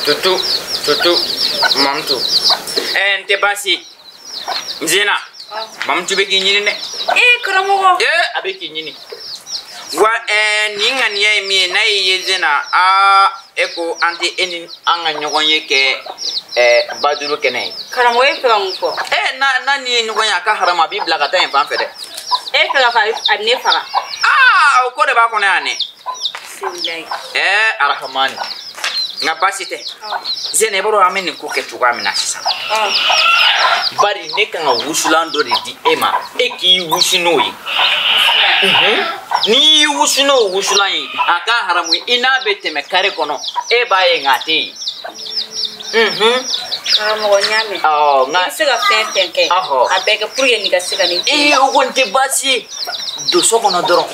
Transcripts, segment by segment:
Tutu tutu mamutu. N tɛ baasi. Zena. Mamutu bɛ k'i ɲini dɛ. Ee karamɔgɔ. Ee a bɛ k'i ɲini. Wa nin ŋaniya ye min ye n'a y'i ye Zena aa e ko an tɛ e ni an ka ɲɔgɔn ye kɛ baduru kɛnɛ ye. Karamɔgɔ e fɛ ka mun fɔ? N'a ni ye ɲɔgɔn ye a ka haramu a b'i bila ka taa yen fan fɛ dɛ. E fɛ ka fɔ a bɛ ne faga. Aa o ko de b'a kɔnɔ yan dɛ. Arahamani. Nka baasi tɛ. Zena i b'a dɔn an bɛ nin ko kɛ cogoya min na sisan. Bari ne kan ka wusulan dɔ de di e ma e k'i wusu n'o ye. N'i y'i wusu n'o wusulan ye a ka haramu i n'a bɛ tɛmɛ kare kɔnɔ e b'a ye nka a tɛ yen. Karamɔgɔ n y'a mɛn. Nka i bɛ se ka fɛn fɛn kɛ. A bɛɛ kɛ pour que nin ka se ka ne. O kɔni tɛ baasi ye. Don so kɔnɔ dɔrɔn.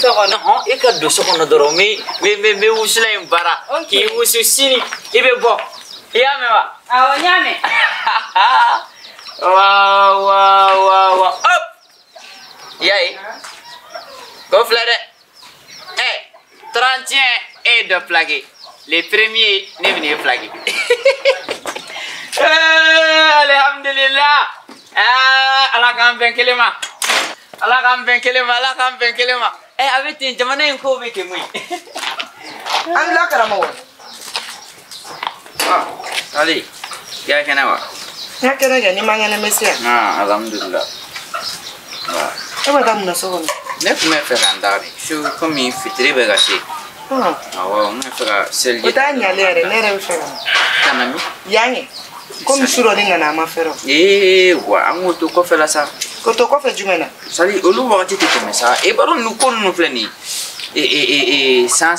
So kɔnɔ. E ka don so kɔnɔ dɔrɔn n bɛ wusulan in baara. K'i wusu sini i bɛ bɔ. I y'a mɛn wa? Awɔ n y'a mɛn. Wa wa wa wa hop. I y'a ye? Ko filɛ dɛ. 31 e ye dɔ plaqué. Le premier ne bɛ n'e plaqué. Alhamdulillah. Ala k'an bɛn kelen ma. Ala k'an bɛn kelen ma. Ala k'an bɛn kelen ma. A bɛ ten jamana in ko bɛ kɛ mun ye? An bila karamɔgɔ. Ali, i y'a kɛnɛ wa? N y'a kɛnɛ kɛ n'i ma kɛnɛ n bɛ se yan. Alhamdulillah. E bɛ taa mun na so kɔnɔ? Ne tun bɛ fɛ ka n da de su komi fitiri bɛ ka se. Awɔ n bɛ fɛ ka seliji. O t'a ɲalen yɛrɛ ne yɛrɛ bɛ fɛ ka na. Ka na min? Yan kɛ. Komi su dɔ ne nana a ma fɛrɛ. Ee wa an k'o to kɔfɛ la sa. K'o to kɔfɛ jumɛn na? Sali olu wagati tɛ tɛmɛ sa. E b'a dɔn ninnu ko ninnu filɛ nin ye. San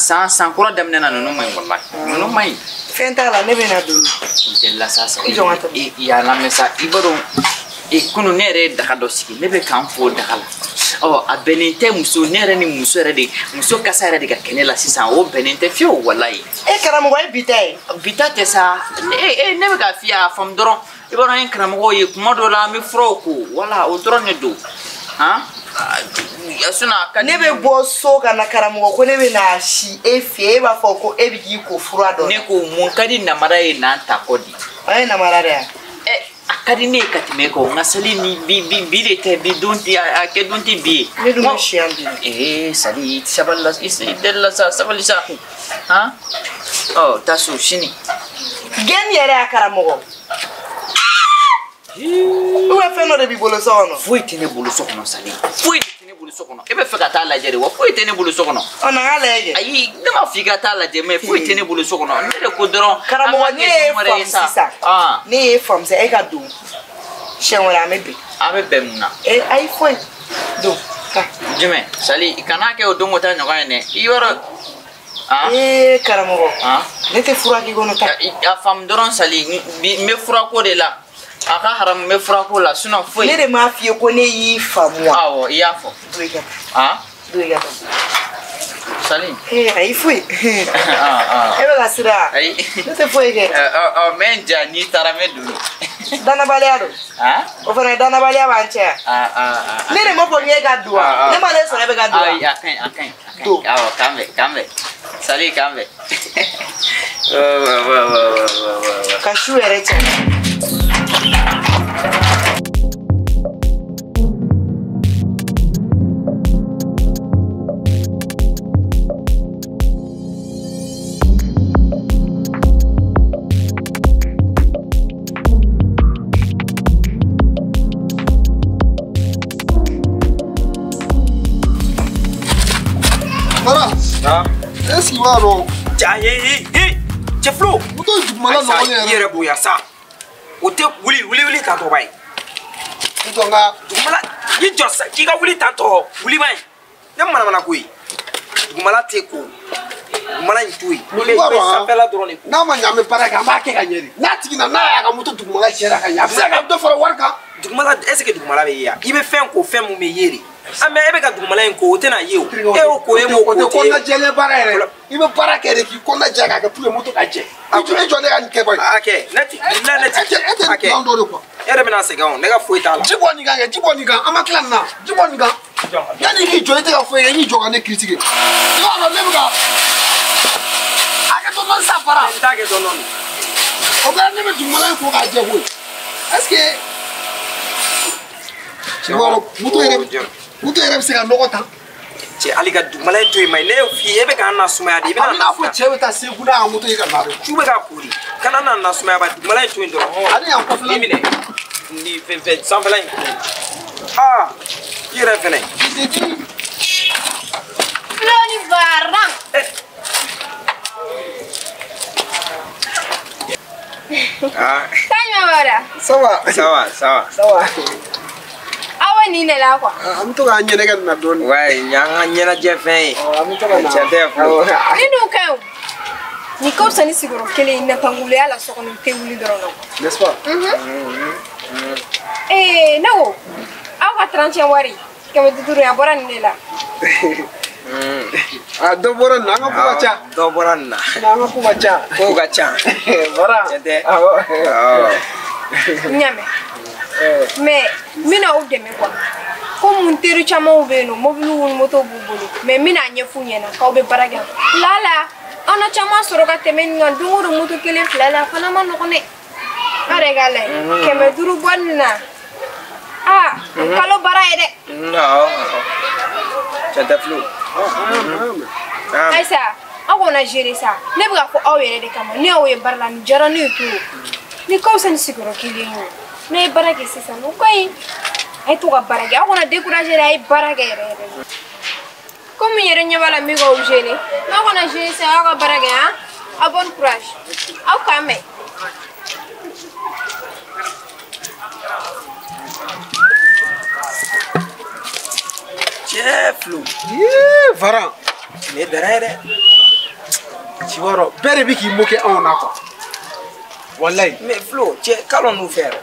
kura daminɛ na ninnu ma ɲi walahi. Ninnu ma ɲi. Fɛn t'a la ne bɛ na don. N tɛ la sa sa. I jɔ n ka tɛmɛ. I y'a lamɛn sa i b'a dɔn kunun ne yɛrɛ ye daga dɔ sigi ne bɛ k'an fo daga la. A bɛnnen tɛ muso ne yɛrɛ ni muso yɛrɛ de muso kasa yɛrɛ de ka kɛ ne la sisan o bɛnnen tɛ fiyewu walayi. E karamɔgɔ ye bi ta ye. Bi ta tɛ sa ne bɛ k'a f'i ye a faamu dɔrɔn i b'a dɔn an ye karamɔgɔw ye kuma dɔ la an bɛ furaw ko wala o dɔrɔn de don han. Ne bɛ bɔ so ka na karamɔgɔ ko ne bɛ na si e fɛ e b'a fɔ ko e bɛ k'i ko fura dɔ. Ne ko mun ka di namara ye n'an ta kɔ di. O ye namara de ye. A ka di ne ye ka tɛmɛ e kan nka sali ni bi bi de tɛ bi don tɛ a kɛ don tɛ bi ye. Ne dun bɛ si yan bi. Sali sabali la i deli la sa sabali sa han taa so sini. Gɛn yɛrɛ y'a karamɔgɔ. Ou bien fɛn dɔ de b'i bolo so kɔnɔ. Foyi tɛ ne bolo so kɔnɔ Sali. Foyi tɛ ne bolo so kɔnɔ. E bɛ fɛ ka taa lajɛ de wa? Foyi tɛ ne bolo so kɔnɔ. Ɔ na n k'a lajɛ kɛ. Ayi ne m'a f'i ka taa lajɛ mais foyi tɛ ne bolo so kɔnɔ. Ne de ko dɔrɔn. Karamɔgɔ ne ye faamu sisan. Ne ye faamu sisan e ka don. Siɲɛ wɛrɛ an bɛ bɛn. An bɛ bɛn mun na? Ayi foyi. Don taa. Jumɛn Sali kana kɛ o don ko ta ɲɔgɔn ye dɛ. I yɔrɔ. Karamɔgɔ. Ne tɛ fura k'i kɔnɔ ta. A faamu dɔrɔn Sali n bɛ furako de la. A ka haramu bɛ furako la sinon foyi. Ne de m'a f'i ye ko ne y'i faamu wa? Awɔ i y'a fɔ. Don i ka taa. Don i ka taa. Sali. Ayi foyi. E bɛ ka siran. Ayi. Ne tɛ foyi kɛ. N bɛ n ja n'i taara n bɛ don. Danabaliya don. O fana danabaliya b'an cɛ yan. Ne de ma fɔ k'e ka don wa? Ne ma ne sɔrɔ e bɛ ka don wa? Ayi a ka ɲi a ka ɲi. Don. Awɔ k'an bɛn k'an bɛn. Sali k'an bɛn. Ka su yɛrɛ cɛ. Est-ce qu'il va alors? Cɛ Flo. Moto dugumala nɔgɔlen yɛrɛ. I yɛrɛ bonya sa. O tɛ wuli wuli wuli tantɔ ba ye. N jɔ n ka. Dugumala i jɔ sa k'i ka wuli tantɔ wuli ba ye. Ne manamana ko ye. Dugumala tɛ ko. Dugumala in to yen. I bɛ sanfɛla dɔrɔn de ko. N'a ma ɲɛ an bɛ baara kɛ an b'a kɛ ka ɲɛ de. N'a tigi nana n'a y'a ka moto dugumala cɛra ka ɲɛ a bɛ se ka dɔ fara wari kan. Dugumala est ce que dugumala bɛ ye yan? I bɛ fɛn ko fɛn mun bɛ ye de. Mais e bɛ ka dugumala in ko o tɛna ye o. E y'o ko e m'o ko o tɛ kɔnɔna jɛlen baara yɛrɛ. I bɛ baara kɛ de k'i kɔnɔna jɛ k'a kɛ pour que moto ka jɛ. I jɔ ne ka nin kɛ bɔ ye. A kɛ ne ti ne ti. E tɛ nin dɔ de quoi. E yɛrɛ bɛna sɛgɛn o ne ka foyi t'a la. Ji bɔ nin kan kɛ ji bɔ nin kan an ma tila nin na ji bɔ nin kan. Yanni i k'i jɔ i tɛ ka foyi kɛ i k'i jɔ ka ne critiquer. I b'a dɔn ne bɛ ka. A kɛ to dɔɔni sa fara. N t'a kɛ dɔɔni dɔɔni. O kɛra ne bɛ dugumala in ko k'a jɛ koyi. Est-ce que. Moto yɛrɛ bɛ se ka nɔgɔ ta. Cɛ hali ka dugumala in to yen ma ne y'o f'i ye e bɛ k'an nasumaya de i bɛ na. A bɛ n'a fɔ cɛ bɛ taa Segu n'a ka moto ye ka na de. Su bɛ ka kori kana na nasumaya ba dugumala in to yen dɔrɔn. Ale y'an kɔfɛla. I minɛ ni fɛn fɛn sanfɛla in. Aa i yɛrɛ fɛnɛ. Filoni baran. Ah. Kan wara. Ça va. Ça va, ça va. Ça va. Awa ni ne la quoi. An bɛ to k'an ɲɛnajɛ nin na dɔɔni. Ouais, y'an ka ɲɛnajɛ fɛn ye. An bɛ to ka na. Cɛ tɛ fo. Ni dun ka ɲi o. Nin ka fisa ni sigiyɔrɔ kelen ye natanguleya la so kɔnɔ i tɛ wuli dɔrɔn na. N'est-ce pas? Ee ne ko aw ka 31 wari 500 a bɔra nin de la. A dɔ bɔra nin na an ka ko ka ca. Dɔ bɔra nin na. An ka ko ka ca. Kow ka ca. Bara. Cɛ tɛ. Awɔ. N y'a mɛn. Mais n bɛna aw dɛmɛ quoi. Komi n teri camanw bɛ yen nɔ mobiliw ni motow b'u bolo mais n bɛna ɲɛf'u ɲɛna k'aw bɛ baara kɛ. Lala aw na caman sɔrɔ ka tɛmɛ nin kan don o don moto kelen fila la a fana ma nɔgɔn dɛ. Aw yɛrɛ k'a lajɛ 500 bɔ nin na aa kalo baara ye dɛ. Awɔ cɛ tɛ filo. Ayisa aw kana gérer sa ne bɛ k'a fɔ aw yɛrɛ de kama ne y'aw ye baara la nin diyara ne ye trop ni ka fisa ni sigiyɔrɔ kelen ye o. Ne ye baara kɛ sisan o ka ɲi a ye to ka baara kɛ aw kana décourager dɛ a ye baara kɛ yɛrɛ yɛrɛ komi n yɛrɛ ɲɛ b'a la min k'aw gêner n'aw kana gêner sisan aw ka baara kɛ han aw bonne courage aw k'an mɛn. Cɛ filo. Yee Varan. Nin ye dara ye dɛ. Tu vois bɛɛ de bɛ k'i moquer anw na quoi. Walayi. Mais Flo cɛ qu'allons-nous faire?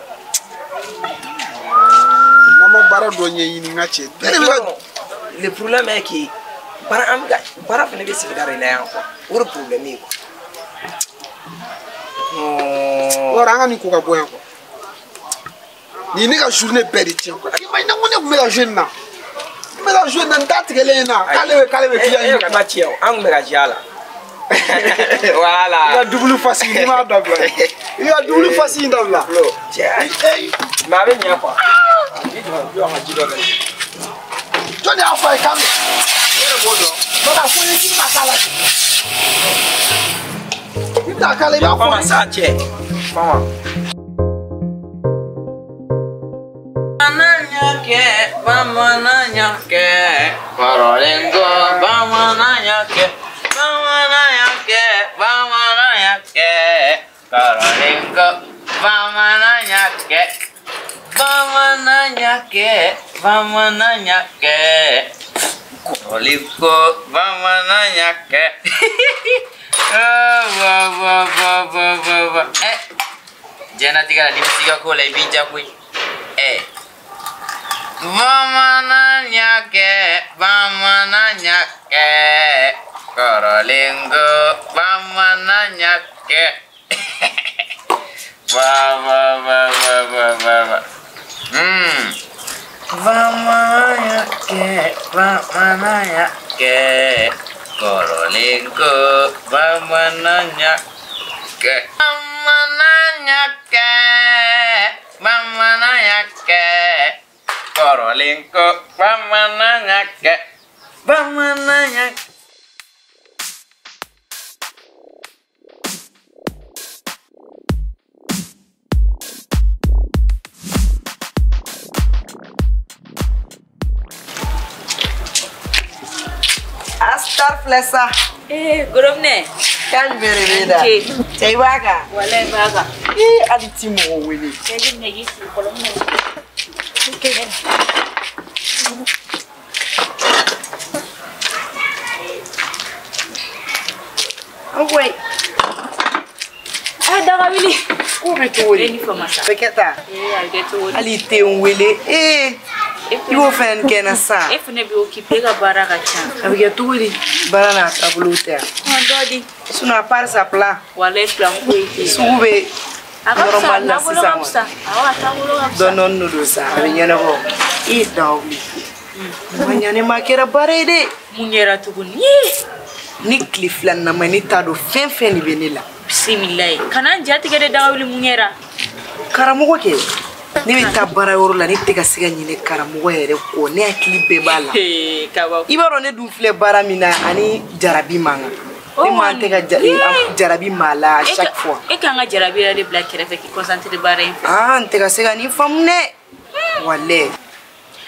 N'an ma baara dɔ ɲɛɲini n ka cɛ. Bɛɛ de bɛ ka. Le problème est que baara an bɛ ka baara fana bɛ sigida de la yan quoi o de problème ye quoi. Non. Wɔrɔ an ka nin ko ka bɔ yan quoi. Nin ye ne ka journée bɛɛ de tiɲɛ quoi. I ma ye ne ko ne tun bɛ ka jouer nin na. N bɛ ka jouer nin na n da tigɛlen ye na k'ale bɛ client ɲini ka na. E kuma tiɲɛ o an tun bɛ ka jouer a la. Voilà. I ka double face in n'i m'a dabila. I ka double face in dabila. Flo cɛ. Mais a bɛ ɲɛ quoi. I jɔ an ka ji dɔ kɛ. Jɔn de y'a fɔ a ye k'an bɛ. Ne yɛrɛ b'o dɔn. Dɔ k'a fɔ n ye k'i bɛna k'a la. I bɛna k'a la i b'a fɔ. Fama sa cɛ. Fama. Bamananya kɛ bamananya kɛ kɔrɔlen kɔ bamananya kɛ bamananya kɛ bamananya kɛ kɔrɔlen kɔ bamananya kɛ bamananya kɛ bamananya kɛ kɔrɔlen kɔ bamananya kɛ wa wa wa wa wa wa ɛ diɲɛlatigɛ la n'i bɛ s'i ka ko la i b'i ja koyi. Bamananya kɛ bamananya kɛ kɔrɔlen ko bamananya kɛ wa wa wa wa wa wa wa bamananya kɛ bamananya kɛ kɔrɔlen ko bamananya kɛ bamananya kɛ bamananya kɛ kɔrɔlen ko bamananya kɛ bamananya. Astar filɛ sa. Ee Gorobinɛ. Kan jumɛn de b'e la? Cɛ i b'a kan? Walayi n b'a kan. Ii hali ti mɔgɔ wele. Cɛ i minɛ k'i sigi fɔlɔ n bɛna. An koyi. A daga wuli. Ko bɛ cogo di? E ni fama sa. A bɛ kɛ tan? Ee a bɛ kɛ cogo di? Hali i tɛ n wele ee. I b'o fɛnɛ kɛ n na sisan. E fɛnɛ bɛ occupé ka baara ka ca. A bɛ kɛ cogo di? Baara n'a taabolo tɛ yan. Dɔ di. Sinon à part ça plan. Walayi plan ko ye ten. Sugu bɛ normal la sisan kɔni. Awɔ a taabolo ka fisa. Dɔɔni dɔɔni de don sa a bɛ ɲɛnabɔ. I ye daga wuli. Ma ɲa ne ma kɛra baara ye dɛ. Mun kɛra tuguni? Ni tile filanan ma ne t'a dɔn fɛn fɛn de bɛ ne la. Bisimilayi kana n ja tigɛ de Dagawuli mun kɛra. Karamɔgɔ kɛ ne bɛ taa baarayɔrɔ la ne tɛ ka se ka ɲinɛ karamɔgɔ yɛrɛ kɔ ne hakili bɛɛ b'a la. I b'a dɔn ne dun filɛ baara min na ani jarabi man kan. Ne man tɛ ka jarabi maa la à chaque fois. E kan ka jarabi yɛrɛ de bila kɛrɛfɛ k'i concentré baara in fɛ. Aa n tɛ ka se ka nin faamu dɛ. Walayi.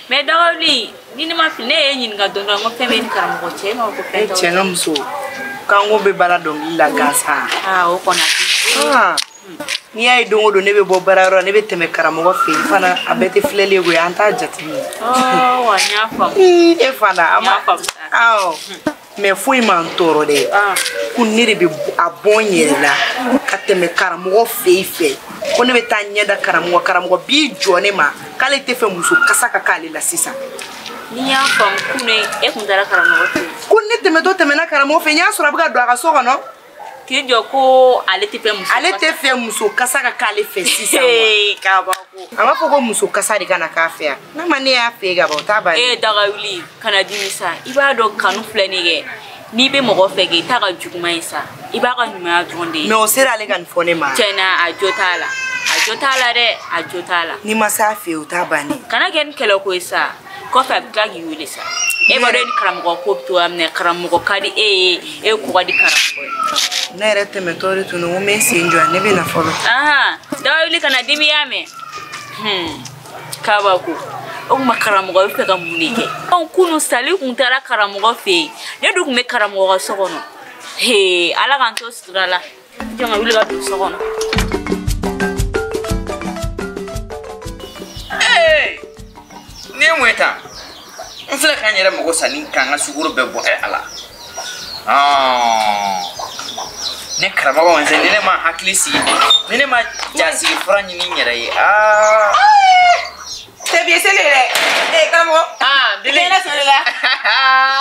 Mais Dagawuli ni ne ma fili ne ye ɲininka don dɔ n ko fɛn bɛ ni karamɔgɔ cɛ e ma ko fɛn t'aw cɛ. N ka muso k'an ko bɛ baara dɔnkili la gansan. Aa o kɔni a tɛ. N'i y'a ye don o don ne bɛ bɔ baarayɔrɔ la ne bɛ tɛmɛ karamɔgɔ fɛ yen fana a bɛɛ tɛ filɛli ye koyi an t'a jateminɛ. Wa n y'a faamu. E fana a ma awɔ mais foyi m'an tɔɔrɔ dɛ. Ko ne de bɛ a bɔ n yɛrɛ la ka tɛmɛ karamɔgɔ fɛ yen fɛ ko ne bɛ taa ɲɛ da karamɔgɔ karamɔgɔ b'i jɔ ne ma k'ale tɛ fɛ muso kasa ka k'ale la sisan. N'i y'a faamu kunun e kun taara karamɔgɔ fɛ yen. Ko ne tɛmɛtɔ tɛmɛna karamɔgɔ fɛ n y'a sɔrɔ a bɛ ka don a ka so kɔnɔ. K'i jɔ ko ale tɛ fɛ muso. Ale tɛ fɛ muso kasa ka k'ale fɛ sisan. Kabako. A b'a fɔ ko muso kasa de kana k'a fɛ yan. N'a ma ne y'a fɛ ka ban o t'a bannen. E Dagawuli kana dimi sa i b'a dɔn kanu filɛ nin ye kɛ n'i bɛ mɔgɔ fɛ kɛ i t'a ka juguman ye sa i b'a ka ɲumanya dɔrɔn de ye. Mais o sera ale ka nin fɔ ne ma. Tiɲɛna a jo t'a la a jo t'a la dɛ a jo t'a la. N'i ma s'a fɛ yen o t'a bannen. Kana kɛ ni kɛlɛko ye sa kɔfɛ a bɛ tila k'i wele sa. E b'a dɔn ni karamɔgɔ ko bɛ cogoya min na karamɔgɔ ka di e ye e ko ka di karamɔgɔ ye. Ne yɛrɛ tɛmɛtɔ de tun don ko n bɛ n sen jɔ yan ne bɛ na fɔlɔ. Dagawuli kana dimi y'a mɛn. Kabako o kuma karamɔgɔ bɛ fɛ ka mun de kɛ. Kunun Sali kun taara karamɔgɔ fɛ yen ne dun kun bɛ karamɔgɔ ka so kɔnɔ. Ala k'an to sutura la jɔn ka wuli ka don so kɔnɔ. Ni ye mun ye tan? N filɛ k'an yɛrɛ mago sa ni k'an ka sukaro bɛɛ bɔ a la. Ne karamɔgɔ n ni ne ma hakili sigi ni ne ma jasigi fura ɲini n yɛrɛ ye. Tɛ bi seli dɛ. Karamɔgɔ. Dili. Ne sɔrɔ la.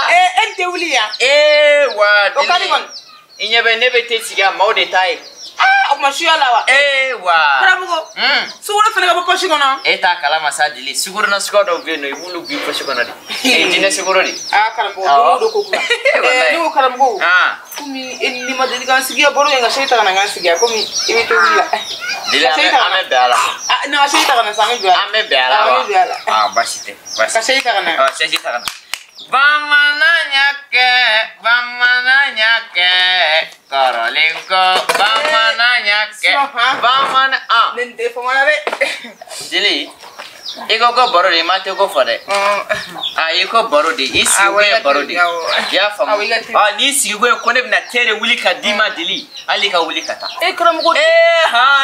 E ni tɛ wuli yan. Wa Dili. O ka di kɔni. I ɲɛ bɛ ne bɛ te sigi a maaw de ta ye. O kuma suya la wa. Wa. Karamɔgɔ. Sukaro fana ka bɔ pɔsi kɔnɔ. E t'a kalama sa Dili sukaro nasuguya dɔw bɛ yen nɔ i b'olu b'i pɔsi kɔnɔ de. Jinɛ sukaro de. Karamɔgɔ don o don ko kura. Ne ko karamɔgɔ. Komi e ni ma deli k'an sigi yan baro in ka seli ta ka na k'an sigi yan komi i bɛ tobili la. Dili an bɛ bɛn a la. Na ka seli ta ka na sa an bɛ bɛn a la. An bɛ bɛn a la wa. An bɛ bɛn a la. Baasi tɛ. Ka seli ta ka na. Seli ta ka na. Bamanan y'a kɛ bamanan y'a kɛ kɔrɔlen kɔ bamanan y'a kɛ bamanan. Ne nin tɛ fama la dɛ. Dili i ko ko baro de i ma te ko fɔ dɛ. I ko baro de i sigikun ye baro de i y'a faamu n'i sigikun ye ko ne bɛna te de wuli ka d'i ma Dili hali i ka wuli ka taa. E karamɔgɔ.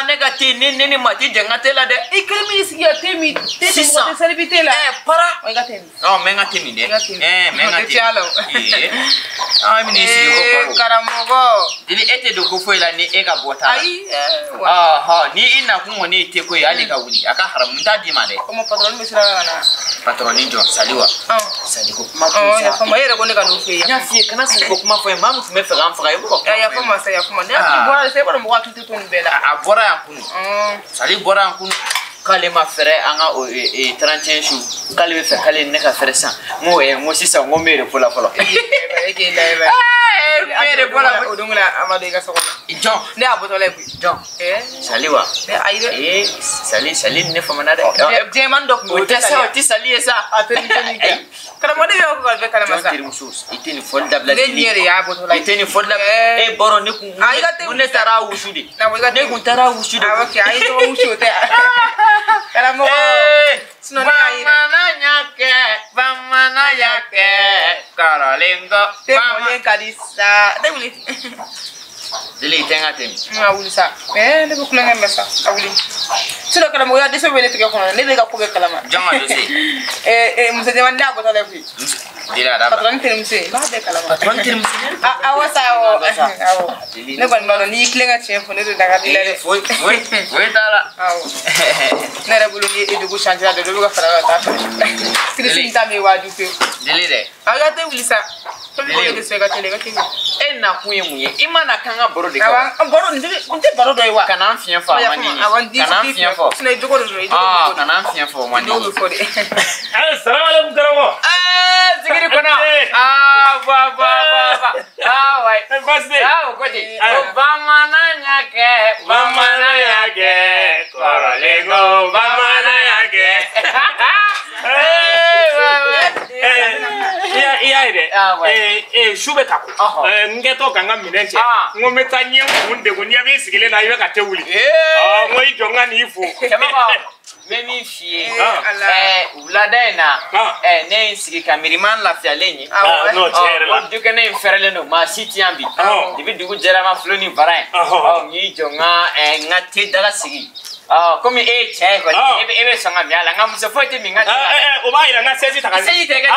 Ne ka te ne ni maa tɛ jɛ n ka te la dɛ. I kelen min sigi ka te min te tɛ mɔgɔ tɛ salibi te la. Para. I ka te min. N bɛ n ka te min dɛ. N bɛ n ka te. O tɛ caya la o. I bɛn'i sigi ko baro. Karamɔgɔ. Dili e tɛ don ko foyi la ni e ka bɔ t'a la. Ayi. Ni i nakun kɔni ye te ko ye hali i ka wuli a ka haramu n t'a d'i ma dɛ. O ma patɔrɔni bɛ sira ka na. Patɔrɔni jɔ Sali wa. Sali ko kuma to sa. Yafa ma e yɛrɛ ko ne ka n'o fɛ yen. N y'a f'i ye kana Sali ko kuma fɔ n ye maa min tun bɛ fɛ k'an faga i b'o ka kuma fɔ n ye. Yafa ma sa yafa ma ne hakili bɔra de sa e b'a dɔn mɔgɔ hakili tɛ to nin bɛɛ la. A bɔra yan kunun. Sali bɔra yan kunun. K'ale ma fɛrɛ an ka 31 su k'ale bɛ fɛ k'ale ne ka fɛrɛ sisan n ko n ko sisan n ko n bɛ repos la fɔlɔ. E k'e layɛ. N bɛ repos la. O don la a ma don i ka so kɔnɔ. Jɔn. Ne y'a bɔtɔla ye koyi. Jɔn. Sali wa. Ayi dɛ. Sali ni ne famana dɛ. Jɛman dɔ tun bɛ yen. O tɛ sa o tɛ Sali ye sa. A tɛ ni tɛ kɛ. Karamɔgɔ ne bɛ ko ka bɛɛ kalama sa. Jɔn terimuso i tɛ nin fɔli dabila. Ne ɲɛ de y'a bɔtɔla ye. I tɛ nin fɔli dabila. E bɔrɔ ne kun. Ne taara wusu de. Ne kun taara wusu de. Awɔ kɛ a ye ɲɔgɔn wusu o tɛ. Karamɔgɔ. Sinon ne y'a ye dɛ. Bamanan y'a kɛ bamanan y'a kɛ kɔrɔlen kɔ. Te mɔlen ka di sa ne wuli. Dili i tɛ n ka te min. N ka wuli sa ne bɛ kulonkɛ mɛn sa a wuli. Sinon karamɔgɔ ya dɛsɛ bɛ ne tigɛ kɔnɔ ne bɛ ka ko bɛɛ kalama. Jɔn ka dossier. Muso jɛman ne y'a bɔtɔ la koyi. Dili a dabila. Patɔrɔn terimuso ye n b'a bɛɛ kalama. Patɔrɔn terimuso. Awɔ sa awɔ. Awɔ. Ne kɔni b'a dɔn n'i y'i tilen ka tiɲɛ fɔ ne de da ka di la dɛ. Foyi foyi t'a la. Awɔ. Ne yɛrɛ bolo ni e dugu changer la dɛ dɔ bɛ ka fara ka taa fɛ. Kirisi ta bɛ waaju pewu. Dili dɛ. A ka te wuli sa. Tobi ko ne tɛ se ka teli ka teli. E nakun ye mun ye? I ma na k'an ka baro de kɛ wa? Awɔ, baro nin tɛ baro dɔ ye wa? Kana an fiɲɛ fɔ a man di n ye. Kana an fiɲɛ fɔ. Sinon i jogo de don, i jogo bɛ fɔ de. Kana an fiɲɛ fɔ o man di n ye. I jogo bɛ fɔ de. Salamu aleykum karamɔgɔ. sigiri kɔnɔ. Aa ba ba ba ba. Aa wayi. Basi. Aa o ko ten. O bamanan y'a kɛ. Bamanan y'a kɛ. Kɔrɔlen ko bamanan y'a kɛ. I y'a ye dɛ, su bɛ ka ko n kɛtɔ ka n ka minɛn cɛ, n ko n bɛ taa ɲɛ kun degun, n'i b'i sigilen na i bɛ ka te wuli, n ko i jɔ n ka n'i fo. Cɛbakɔrɔ, n bɛ min f'i ye, wulada in na, ne ye n sigi ka miiri n lafiyalen ye. Non, tiɲɛ yɛrɛ la. Ko dukɛnɛ in fɛrɛlen don, maa si ti yan bi. Depuis dugu jɛra ma fulo ni bara in. N y'i jɔ n ka te daga sigi. Komi e ye cɛ ye kɔni, e bɛ sɔn ka min a la, nka muso foyi tɛ min ka te la. O b'a yira n ka sɛsi ta ka. Sɛsi tɛ kɛ.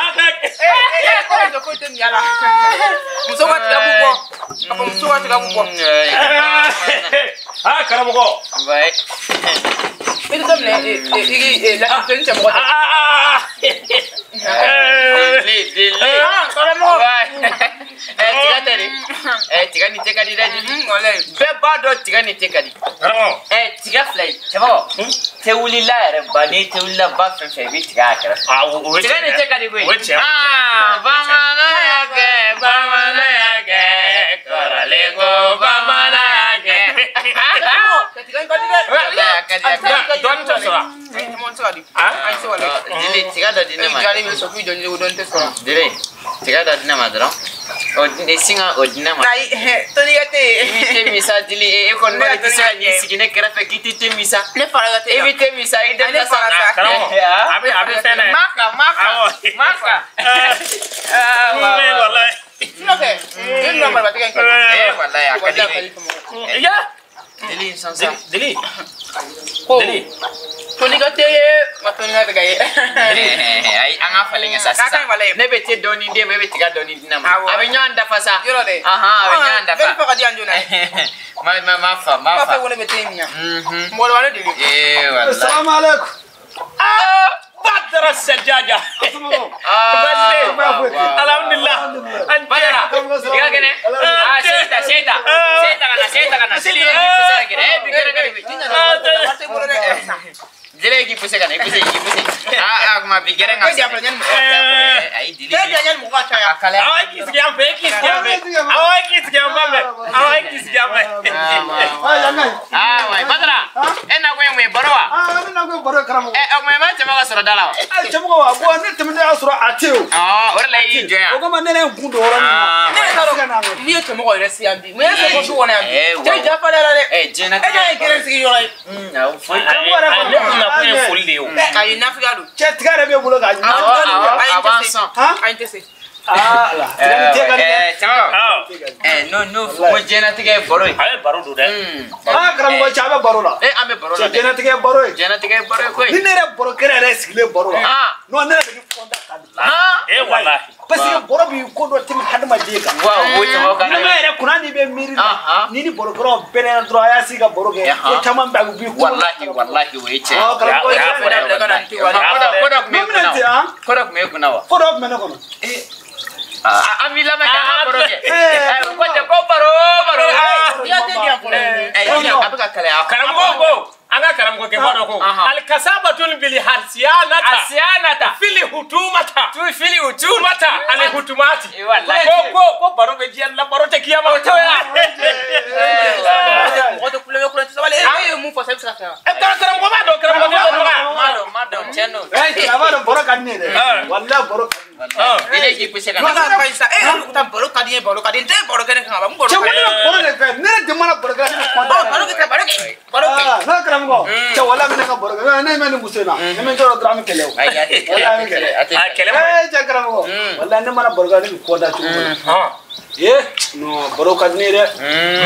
Ko muso foyi tɛ min a la. Muso ka tiga b'u bɔ. A fɔ muso ka tiga b'u bɔ. Aa karamɔgɔ. I tɛ daminɛ i laseli cɛmɔgɔ tɛ. Deli deli. Karamɔgɔ. Tiga tɛ dɛ. Tiga ni te ka di dɛ Jeli. Bɛɛ b'a dɔn tiga ni te ka di. Karamɔgɔ. Tiga fila ye cɛbakɔrɔ. Tewulila yɛrɛ ba n'i tewulila ba fɛn fɛn i bɛ tiga a kɛrɛfɛ. Tiga ni te ka di koyi. O ye tiɲɛ ye. Bamanan y'a kɛ bamanan y'a kɛ kɔrɔlen ko bamanan y'a kɛ. Tiga in ka di dɛ. Walayi a ka di a ka di. Dɔɔni tɛ sɔrɔ. Ayi tɛ se ka di. Ayi tɛ se ka di. Deli tiga dɔ di ne ma. I jalen bɛ sɔrɔ k'i jɔ ni dɔɔni tɛ sɔrɔ. Deli tiga dɔ di ne ma dɔrɔn. O di sin ka o di ne ma. Ayi tɔnikɛ tɛ yen. I bɛ te min sa Dili e kɔni b'a dɔn i tɛ se ka n'i sigi ne kɛrɛfɛ k'i tɛ te min sa. Ne fara ka te I bɛ te min sa i den Ne fara sa. Karamɔgɔ a bɛ fɛn na ye. Ma kan ma kan ma kan. Walayi. Sinon kɛ e nana marifatigɛ in ka di. Walayi a ka di ne. Ya. Deli in sɔn sa. Deli. Ko Deli. tɔnikɛ tɛ ye ma tɔnikɛ tɛ ka ye. Ayi an ka falen kɛ sa sisan. Ne bɛ te dɔɔni d'e ma e bɛ tiga dɔɔni di ne ma. A bɛ ɲɔgɔn dafa sa. Yɔrɔ dɛ. A bɛ ɲɔgɔn dafa. Bɛɛ fa ka di yan joona. Ma fa ma fa. Fa fɛ ko ne bɛ te in min yan. Mɔgɔ wɛrɛ ne deli. Walayi. Salamu aleykum. Badara Sajaja. Alhamdulillah. Badara. I ka kɛnɛ. Seyita Seyita. Seyita ka na Seyita ka na. Deli ye k'i pese ka gɛrɛ. Bi gɛrɛ gɛrɛ bi. Deli ye k'i pese ka na i pese i pese. A kuma bi gɛrɛ ka. Ayi deli. K'e diya yanni mɔgɔ ka caya. A kalaya. Awɔ k'i sigi yan fɛ e k'i sigi yan fɛ. Awɔ k'i sigi yan fɛ. Awɔ k'i sigi yan fɛ. Wayi Badara. E na ko ye mun ye baro wa? Ne na ko ye baro ye karamɔgɔ. O kuma i ma cɛma ka sɔrɔ da la wa? Cɛmɔgɔ wa bon ne tɛmɛnen y'a sɔrɔ a tɛ yen o. O de la i y'i jɔ yan. O kama ne yɛrɛ ye n kun don yɔrɔ min na. Ne yɛrɛ t'a dɔn n'i ye cɛmɔgɔ yɛrɛ se yan bi mun ye se ko su kɔnɔ yan bi. Cɛ ja falen la dɛ. Diɲɛlatigɛ. E jɔn ye gɛrɛ sigi yɔrɔ ye. Awɔ foyi. Karamɔgɔ yɛrɛ kɔni ne kun na ko ye foli de ye o. Ayi nafigiya don. Cɛ tiga yɛrɛ b'e bolo k'a ɲimi. Awɔ a b'an sɔn. Ayi n tɛ se. Ala tiga ni te ka di dɛ. Cɛmɔgɔ. N'o ko diɲɛlatigɛ ye baro ye. A ye baro don dɛ. Karamɔgɔ cɛ a bɛ baro la. An bɛ baro la dɛ. Cɛ diɲɛlatigɛ ye baro ye. Diɲɛlatigɛ ye baro ye koyi. Ni ne yɛrɛ baro kɛnɛ yɛrɛ sigilen baro la. Non ne yɛrɛ bɛ fɔnda ka di. Walayi. Parce que baro b'i ko dɔ tɛmɛ hadamaden kan. Wa o cɛmɔgɔ ka. N'i yɛrɛ kunna n'i bɛ miiri la. N'i ni barokɛlaw bɛnna dɔrɔn a y'a sigi ka baro kɛ. Ko caman bɛ a bɛ b'i kun. Walahi walahi o ye tiɲɛ ye. Karamɔgɔ Ko dɔ tun b'e kunna wa? Ko dɔ tun b'e kunna wa? Ko dɔ tun bɛ ne kɔnɔ. An b'i lamɛn k'an ka baro kɛ. Ko tɛ ko baro baro. I ka te di yan fɔlɔ. A bɛ ka kalaya. Karamɔgɔ ko an ka karamɔgɔkɛ b'a dɔn ko alikasabatun bili hasiyanata. Hasiyanata. Fili hutumata. Tu fili hutumata. Ani hutumati. Ko baro bɛ diɲɛ la baro tɛ kiyama. O t'o ye. Mɔgɔ tɛ kulonkɛ kulonkɛ sabali e ye mun fɔ sisan i bɛ se ka fɛn wa. Karamɔgɔ b'a dɔn karamɔgɔ b'a dɔn. Ma dɔn tiɲɛ don. Cɛ a b'a dɔn baro ka di ne ye dɛ. Walayi baro ka di ne ye. Deli k'i pese ka na. N'o ka ɲi sa e yɛrɛ ko taa baro ka di n ye baro ka di n tɛ baro kɛ ne kan ka ban n baro. Cɛ ko ne bɛ baro de fɛ ne yɛrɛ de mana baro kɛ ne bɛ kɔntan. Baro kɛ baro kɛ baro kɛ. Ne karamɔgɔ cɛ walayi ne ka baro kɛ ne ma nin muso in na ne ma jɔrɔ dɔrɔn an bɛ kɛlɛ o. Ayi a tɛ kɛlɛ a tɛ kɛlɛ. Cɛ karamɔgɔ walayi ne mana baro kɛ ne bɛ kɔntan cogo min na. Non baro ka di ne ye dɛ.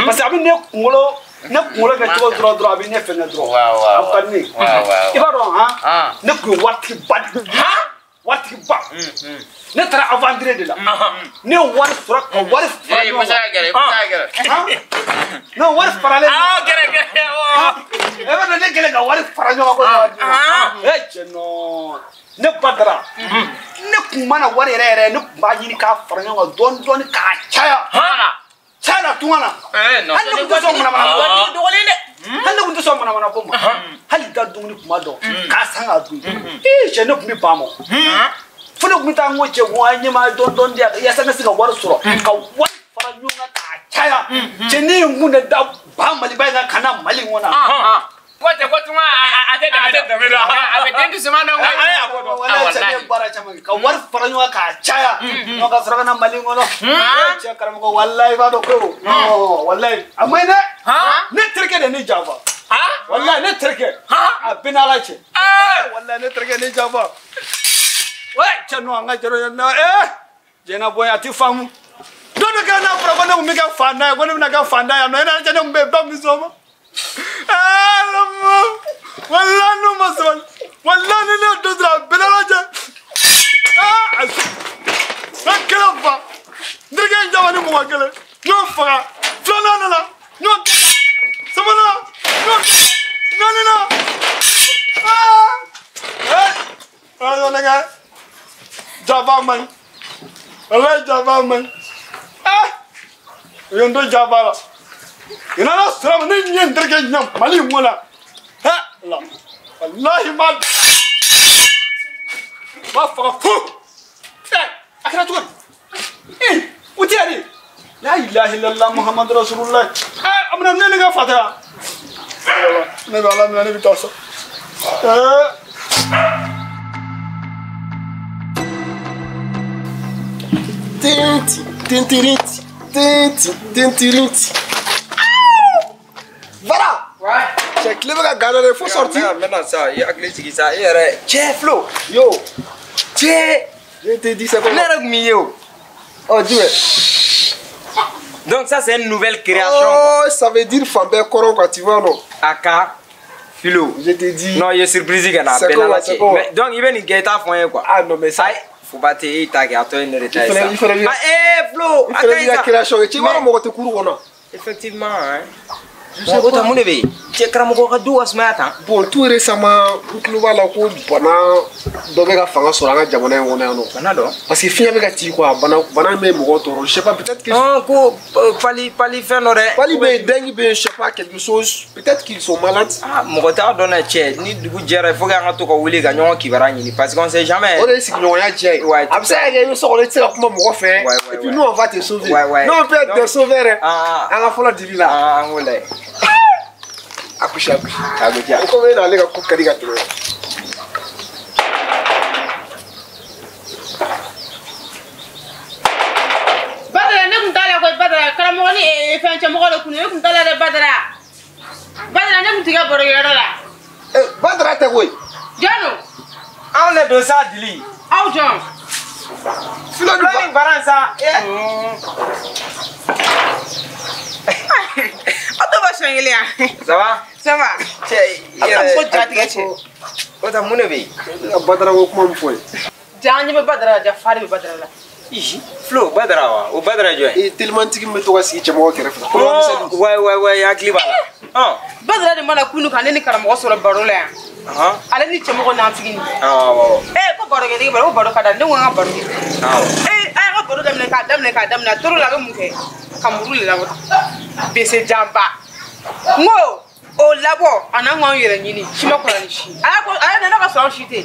Parce que a bɛ ne kunkolo. Ne kunkolo kɛ cogo dɔrɔn dɔrɔn a bɛ ne fɛngɛ dɔrɔn. A ka di ne ye. I b'a dɔn han. Ne tun ye waritigiba de ye. Waritigiba. Ne taara aventure de la. Ne ye wari sɔrɔ ka wari fara ɲɔgɔn kan. Ne wari faralen. Gɛrɛ gɛrɛ. E b'a dɔn ne kɛlen ka wari fara ɲɔgɔn kan ko. Cɛ non. Ne Badara. Ne kun mana wari yɛrɛ yɛrɛ ne kun b'a ɲini k'a fara ɲɔgɔn kan dɔɔni dɔɔni k'a caya. Caya la tunga na. Hali ne kun tɛ sɔn manamana ko ma. Hali ne kun tɛ sɔn manamana ko ma. Hali da dumuni kuma dɔn k'a san k'a dun. Cɛ ne kun bɛ ban ma. Fo ne tun bɛ taa n ko cɛ ko an ɲɛ ma dɔɔni dɔɔni di yan yaasa n ka se ka wari sɔrɔ ka wari fara ɲɔgɔn kan k'a caya cɛ ne ye n kun de da ba Maliba in kan ka na Mali in kɔnɔ. Ko tɛ ko tuma a tɛ dɛmɛ dɔn a bɛ den dusuman dɔn. Walayi cɛ ne ye baara caman kɛ ka wari fara ɲɔgɔn kan k'a caya n'o ka sɔrɔ ka na Mali in kɔnɔ. Cɛ karamɔgɔ walayi i b'a dɔn ko non walayi a ma ɲi dɛ. Ne terikɛ de ne janfa. Walayi ne terikɛ a bɛɛ n'Ala cɛ. Walayi ne terikɛ ne janfa. Cɛ non an ka jara na jɛnabɔ a ti faamu. Don dɔ kɛra n'a fɔra ko ne kun bɛ kɛ fantan ye ko ne bɛna kɛ fantan ye yan nɔ e n'a cɛ ne kun bɛ ba min sɔn ma. Walayi n'u ma sabali walayi ni ne ye dɔ sɔrɔ a bɛɛ n'Ala cɛ. A kelen fa n terikɛ in janfa ni mɔgɔ kelen n y'o faga filanan nana n y'o kɛ sabanan n y'o kɛ naaninan. Ala ne ka janfa man ɲi walayi janfa man ɲi. U ye n to janfa la. I nana sɔrɔ ma ne ɲɛ n terikɛ ɲɛ Mali in kɔnɔ la walahi n b'a faga fu a kɛra cogo di u tɛ yan de la ilaha illallah muhammadu rasulullah a bɛna ne ka fataya ne bɛ Ala minɛ ne bɛ taa so. Tinti tintirinti tinti tintirinti. Voilà. Ouais. Cɛ tile bɛ ka gan dɛ, faut sortir. Maintenant ça, i hakili sigi sa, e yɛrɛ cɛ Flo. Yo. Cɛ. Je te dis c'est comment. Ne yɛrɛ kun m'i ye o. Oh jumɛn. Donc ça c'est une nouvelle création. Oh, ça veut dire fan bɛɛ kɔrɔ quoi, tu vois non. Aka Philo. Je te dis. Non, i ye surprise kɛ na bɛɛ n'Ala cɛ. Mais donc i bɛ nin kɛ i t'a fɔ n ye quoi. Ah non mais ça. Faut pas te e ta kɛ a tɔ ye ne de ta ye sa. Il fallait. Ah eh Flo, a ka ɲi sa. Création kɛ, tu vois mɔgɔ tɛ kuru kɔnɔ. Effectivement hein. O ta mun de bɛ yen cɛ karamɔgɔ ka du ka sumaya tan. Bon tout récemment n tulo b'a la ko bana dɔ bɛ ka fanga sɔrɔ an ka jamana in kɔnɔ yan nɔ. Bana dɔ. Parce que fiɲɛ bɛ ka ci quoi bana bɛ mɔgɔw tɔɔrɔ je sais pas peut-être que. Non ko pali fɛn dɔ dɛ. Pali bɛ yen dengue bɛ yen je sais pas quelque chose peut-être qu'ils sont malades. Ah mɔgɔ t'a dɔn dɛ cɛ ni dugu jɛra il faut que an ka to ka wuli ka ɲɔgɔn kibaruya ɲini parce qu'on sait jamais. O de ye sigiɲɔgɔnya diya ye. Ouais. A bɛ se ka kɛ i bɛ so kɔnɔ i tɛ se ka kuma mɔgɔ fɛ. Ouais. Et puis nous on va te sauver. Ouais. Nous on peut être des sauveurs. Ah an ka fɔlɔ dili la. Ah an k'o lajɛ. Akushi akushi. A bɛ diya. O komi e n'ale ka ko ka di ka tɛmɛ. Badara ne kun t'a la koyi Badara karamɔgɔ ni fɛn cɛmɔgɔ de kun ne kun t'a la dɛ Badara. Badara ne kun t'i ka barokɛyɔrɔ la. Badara tɛ koyi. Jɔn don? Anw de don sa dili. Aw jɔn? Filo ni Faransa. Aw t'o bɔ siɲɛ kelen yan. Ça va? Ça va. Cɛ i yɛrɛ. Aw ka muso jatigɛ cɛ. O ta mun de bɛ yen? Badara ko kuma min fɔ ye. Ja an ɲɛ bɛ Badara la ja fa de bɛ Badara la. Ih Flo Badara wa o Badara jɔn ye? Ee telimantigi min bɛ to ka sigi cɛmɔgɔ kɛrɛfɛ. Oh ouais hakili b'a la. Badara de mana kunu ka ne ni karamɔgɔ sɔrɔ baro la yan. Ale ni cɛmɔgɔ n'an figi nin. Awɔ. Ko baro kɛ ne ko baro ka da ne ko an ka baro kɛ. Awɔ. A y'a ka baro daminɛ k'a daminɛ k'a daminɛ a tor'o la a bɛ mun kɛ? Ka muru de labɔ. Bese janba. N ko o labɔ a n'an k'anw yɛrɛ ɲini si ma kɔrɔ ni si. A y'a ko a y'a nana ka sɔrɔ anw si tɛ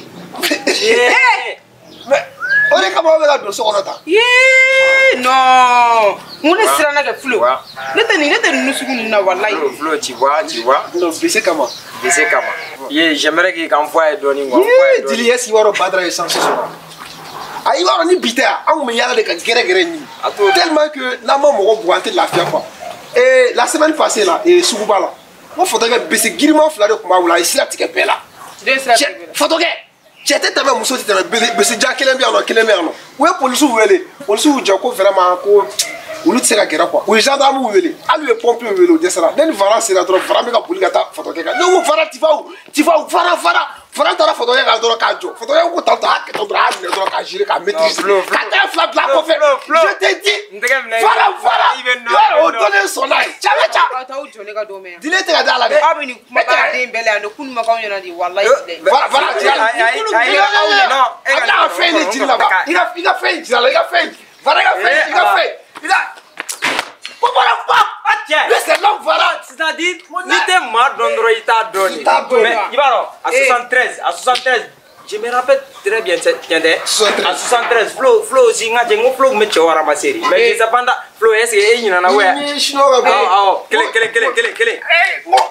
yen. Mais o de kama aw bɛ ka don so kɔnɔ tan. Yee non n ko ne siranna kɛ Flo. Ne tɛ ninnu sugu ninnu na walayi. Flo tu vois. Non bese kama. Bese kama. Ye j'aimerais k'i kan fɔ a ye dɔɔni quoi. Yee Dili est-ce que i b'a dɔn Badara ye chance sɔrɔ? A i b'a dɔn ni bi tɛ yan an kun bɛ yaala de ka gɛrɛ gɛrɛ ɲini. Tellement que n'an ma mɔgɔ bugɔ an tɛ lafiya quoi. Et la semaine passée là suguba la n ko fɔtɔkɛ bese giriman fila de tun b'a bolo a ye sira tigɛ bɛɛ la. Fɔtɔkɛ cɛ tɛ tɛmɛ muso tɛ tɛmɛ bese ja kelen bɛ yan nɔ kelen bɛ yan nɔ. U ye polisiw wele polisiw y'u jɔ ko vraiment ko olu tɛ se ka gɛrɛ quoi. U ye gendarme wele hali u ye pompier wele u dɛsɛra. Ne ni Fara sera dɔrɔn Fara bɛ ka boli ka taa fɔtɔkɛ kan. Ne ko Fara tu vas où? Tu vas où? Fara Fara taara fɔtɔkɛ kan dɔrɔn k'a jɔ. Fɔtɔkɛ ko tantɔ a kɛ dɔrɔn a y'a minɛ dɔrɔn k'a gérer k'a maîtriser. Ka tɛgɛ fila bila a kɔfɛ. Je te dis. Fara. O donnen sɔnna ye. Ca bɛ ca. Aw t'aw jɔ ne ka don mɛn. Dile tɛ ka da la dɛ. Aw bɛ nin kumakan den bɛɛ la yan nɔ kunun ma k'anw ɲɛna de walayi. Fara jira la. A bɛna ka fɛn de jiri la i ka fɛn jira la i ka fɛn. Fara i ka fɛn i ka fɛn. Ko bɔra kuma. Lui c'est l'homme Fara. C'est-à-dire n'i tɛ maa dɔn dɔrɔn i t'a dɔn de. Mais i b'a dɔn à 73 Je me rappelle très bien, tiens, en 73, Flo, Flo aussi, nga jengo Flo me cɛw ramasser. Mais je sais pas, Flo, est-ce que e ɲinana wa? Ni chinois ka bɔ. Awɔ, kelen, kelen, kelen, kelen, kelen.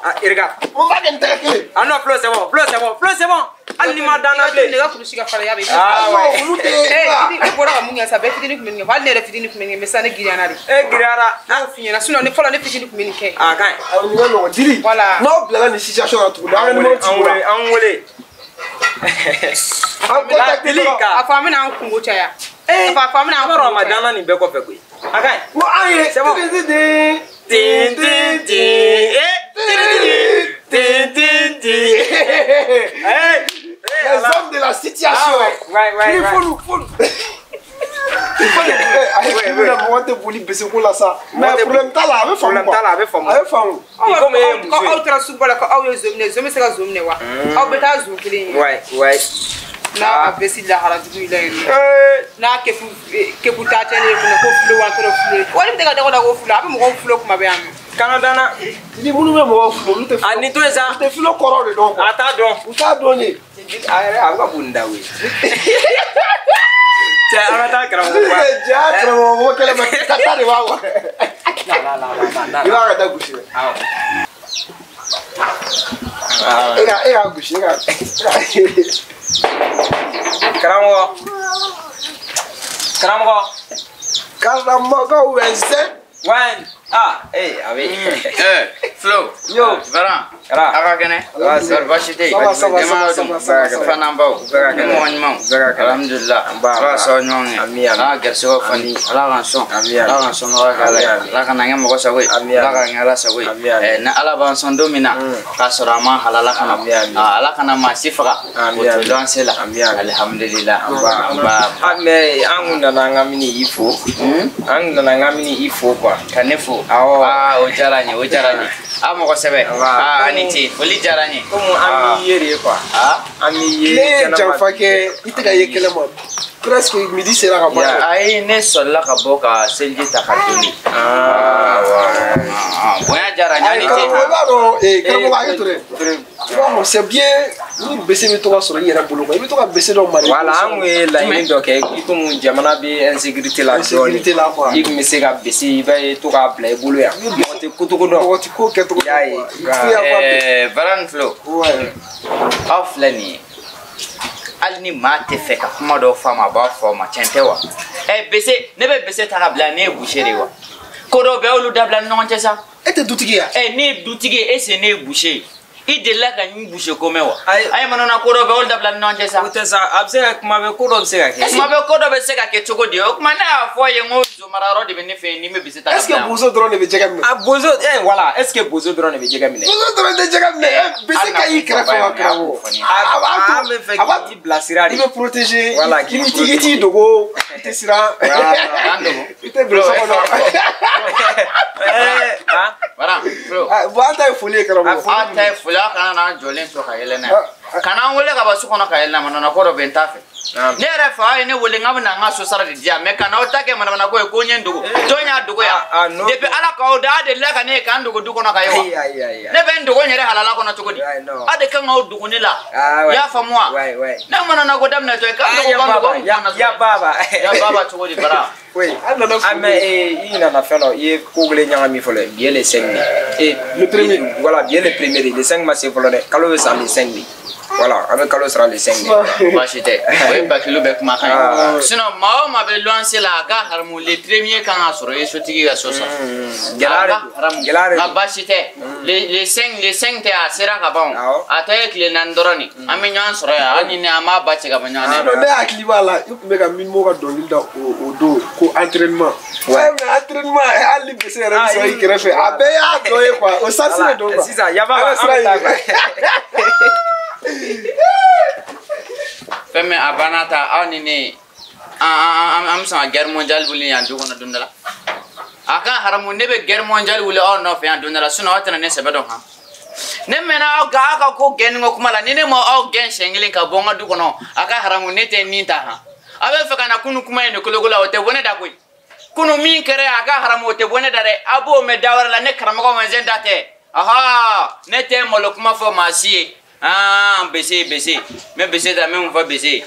Ah, regarde. Mun b'a kɛ n tɛgɛ kelen? Ah non, Flo, c'est bon, Flo, c'est bon, Flo, c'est bon. Hali ni ma dan na bilen. Ne ka kulusi ka fara ya bɛ. Ah ouais. Olu tɛ. Eh, i bɔra ka mun kɛ sa, bɛɛ fitinin kun bɛ nin kɛ. Hali ne yɛrɛ fitinin kun bɛ nin kɛ, mais sisan ne giriyara de. E giriyara. Ne y'o f'i ɲɛna, sinon ne fɔlɔ ne fitinin kun bɛ nin kɛ. Ah, ka ɲi. Awɔ, nin ka nɔgɔn Dili. Voilà. N'aw bilala nin situation na tuguni, an ka numéro ci An wele, an wele. An contacte Dili dɔrɔn. ka. A fɔ an bɛna an kungo caya. Eh, A fɔ an bɛna an i b'a dɔn a kungo ma caya. dan na nin bɛɛ kɔfɛ koyi. A ka ɲi. N ko an ye. C'est bon. Tin Tin tin tin. Eh, tin tin tin. Eh, Les hommes de la situation. Ah ouais, ouais, ouais, Ni ouais. faut nous, faut nous. Mɔgɔ tɛ boli bese ko la sa. Mais problème t'a la, a bɛ faamu Problème t'a la, a bɛ faamu. A bɛ faamu. Komi e ye muso ye. Aw taara sugu la ko aw ye zon minɛ, zon bɛ se ka zon minɛ wa? Aw bɛ taa zon kelen ye. Ouais, ouais. N'a a bɛ si lahara jugu in la yen nɔ. Eh, N'a kefu kefu taa cɛlen ye fana ko fulo wa tɔrɔ fulo. Wali bɛ tɛ ka dɔgɔ da ko fulo, a bɛ mɔgɔw fulo kuma bɛɛ yan nɔ. Kana dan na. Ni minnu bɛ mɔgɔw fulo, olu tɛ A nin to yen sa. U tɛ fulo kɔrɔ de dɔn quoi. A t'a dɔn. U t'a dɔn de. A yɛrɛ a bɛ ka bon da koyi. Cɛ, an ka taa karamɔgɔ ba. Ja karamɔgɔ ko kɛlɛ ma ka taa de b'a wa. La la la la la. I b'a ka da gosi dɛ. Awɔ. E k'a gosi e ka. Karamɔgɔ. Karamɔgɔ. Karamɔgɔ wɛnsɛn. One. Ah, eh, a bɛ. Eh, Flo. Yo. Varan. Kara. A ka kɛnɛ. Baasi. Baasi tɛ yen. Ça va, ça va, ça va, ça va, ça va, ça va. Fana baw. Bɛɛ ka kɛnɛ. Mɔgɔ ɲumanw. Bɛɛ ka kɛnɛ. Alhamdulillah. Nba, Ala ka nba. sababu ɲumanw ye. Ami, ami. Ala ka garisigɛw fani. Ala k'an sɔn. Ami, ami. Ala k'an sɔnbaga kɛ Ala ye. Ami, ami. Ala ka n'an kɛ mɔgɔ sago ye. Ami, ami. Ala k'an kɛ Ala sago ye. Ami, ami. Eh, ni Ala b'an sɔn don min na, k'a sɔrɔ a ma halala ka na. Ami, ami. Ah, Ala kana maa si faga. Ami, O to ami. luwanse la. Ami, ami. Alhamdulillah. Nba, Nba. Ah, mais an kun nana an ka mini i fo. An kun nana an ka mini i fo quoi. Ka ne fo. Awɔ. Ah, o diyara n ye, o diyara n ye. A mɔgɔ sɛbɛ. Nba. Ah, a ni ce. Foli diyara n ye. Komi an b'i ye de quoi. Ah. An b'i ye Ne ye kɛnɛma. janfa kɛ i tɛ ka ye kɛnɛ ma. Presque midi sera ka ban. Ayi, ne sɔrɔla ka bɔ ka seliji ta ka doni. Ah, ouais. Ah, bonya diyara n ye, a ni ce. Karamɔgɔ i b'a dɔn karamɔgɔ hakɛ to dɛ. I b'a dɔn c'est bien ni bese bɛ to ka sɔrɔ i yɛrɛ bolo quoi i bɛ to ka bese dɔ mara. Voilà, an kun ye laɲini dɔ kɛ i komi jamana bɛ insécurité la dɔɔni. Insécurité la quoi. I kun bɛ se ka bese i bɛ to k'a bila i bolo yan. Mɔgɔ tɛ kotogo dɔn. Mɔgɔ tɛ ko kɛcogo I y'a ye. dɔn quoi. Il faut y avoir Eh, Varan Flo, Ouais. aw filɛ nin ye. Hali ni maa tɛ fɛ ka kuma dɔw fɔ a ma, a b'a fɔ a ma, tiɲɛ tɛ wa? Eh, bese, ne bɛ bese ta ka bila, ne ye boucher de ye wa? Ko dɔw bɛ olu dabila ni ɲɔgɔn cɛ sa. E tɛ dutigi ye wa? Eh, ne ye dutigi ye, est-ce que ne ye boucher ye? I delila ka n boucher ko mɛn wa? Ayi. Ayi, manana ko dɔw bɛ olu dabila ni ɲɔgɔn cɛ sa. O tɛ sa, a bɛ se ka kuma bɛɛ ko dɔ bɛ se ka kɛ. Kuma bɛɛ ko dɔ bɛ se ka kɛ cogo di? O kuma ne y'a fɔ a ye n ko zo mara yɔrɔ de bɛ ne fɛ yen ni n bɛ bese ta ka Est-ce que bila yan. bozo dɔrɔn de bɛ jɛgɛ minɛ? A bozo, eh voilà, est-ce que bozo dɔrɔn de bɛ jɛgɛ minɛ? Bozo dɔrɔn tɛ jɛgɛ minɛ. Eh, bese ka ɲi kɛrɛfɛ wa karamɔgɔ? A A b'a an to bɛ fɛ a b'a k'i bilasira de. i bɛ protéger. Voilà, k'i I t'i dogo, i tɛ siran. K'an dogo. I tɛ don so kɔnɔ. Eh, ah, Varan, Flo. Ah, bon an ta ye foli ye karamɔgɔ. Aw ta ye foli, aw kana n'an jɔlen to ka yɛlɛ n'a ye. Kana an wele ka bɔ so kɔnɔ ka yɛlɛ n'a ye, manana ko dɔ bɛ yen n t'a fɛ. Ne yɛrɛ fa aw ye ne wele n k'a bɛna n ka so sara de di yan, mais kana aw ta kɛ manamana ko ye ko n ye n dogo. Jɔn y'a dogo yan? Depuis Ala k'aw da, aw delila ka ne ye k'an dogo du kɔnɔ ka ye wa? Ayi, ayi, ayi. Ne bɛ n dogo n yɛrɛ halala kɔnɔ cogo di? Ayi, non. Aw de kan k'aw dogo ne la. Ah, ouais. I y'a faamu wa? Ouais, ouais. Ne manana ko daminɛ tɔ ye, k'an Ah, dogo ya k'an dogo, baba, an kumana ya baba. Ya baba cogo di bara? Oui. An nana Ah, mais eh, i nana fɛn dɔ, i ye ko kelen ɲagami fɔlɔ, bi ye le 5 de. Eh, Le premier. Voilà, bi ye le premier de, le 5 ma se fɔlɔ dɛ. Kalo bɛ sa le 5 de. Voilà, an bɛ kalo sara le 5 de. Baasi tɛ, o ye bakilu bɛɛ kumakan ye. Sinon maa o maa bɛ luwanse la, a ka haramu le premier kan ka sɔrɔ i ye sotigi ka so sara. Gɛlɛya de A ka don. haramu. Gɛlɛya de Nka don. baasi tɛ, le 5 le 5 tɛ a sera ka ban o. A tɔ ye tile 4 dɔrɔn de. An bɛ ɲɔgɔn sɔrɔ yan, hali ni an b'a ba cɛ ka bɔ ɲɔgɔn na. Sinon ne hakili b'a la i tun bɛ ka Mimmo ka dɔnkili da o don ko entraînement. Ouais mais entraînement hali ni bese yɛrɛ bɛ sɔrɔ i kɛrɛfɛ a bɛɛ y'a dɔ ye quoi o sens de don quoi. Sisan, ya baba, An bɛ sira an bɛ taa ɲini. quoi. Fɛn min a banna ta, aw ni ne an bɛ sɔn ka guerre mondiale wuli yan du kɔnɔ don dɔ la. A ka haramu ne bɛ guerre mondiale wuli aw nɔfɛ yan don dɔ la, sinon aw tɛna ne sɛbɛ dɔn han. Ne mɛnna aw ka aw ka ko gɛnni ko kuma la, ni ne ma aw gɛn siɲɛ kelen ka bɔ n ka du kɔnɔ, a ka haramu ne tɛ nin ta han. Aw bɛ fɛ ka na kunu kuma in de koloko la, o tɛ bɔ ne da koyi. Kunu min kɛra yan, a ka haramu o tɛ bɔ ne da dɛ. Aw b'o mɛn da wɛrɛ la, ne karamɔgɔ Wɛnzɛn da tɛ. Aha, ne tɛ malo kuma fɔ maa si ye. Ah, bese bese. N bɛ bese ta, n bɛ mun fɔ bese?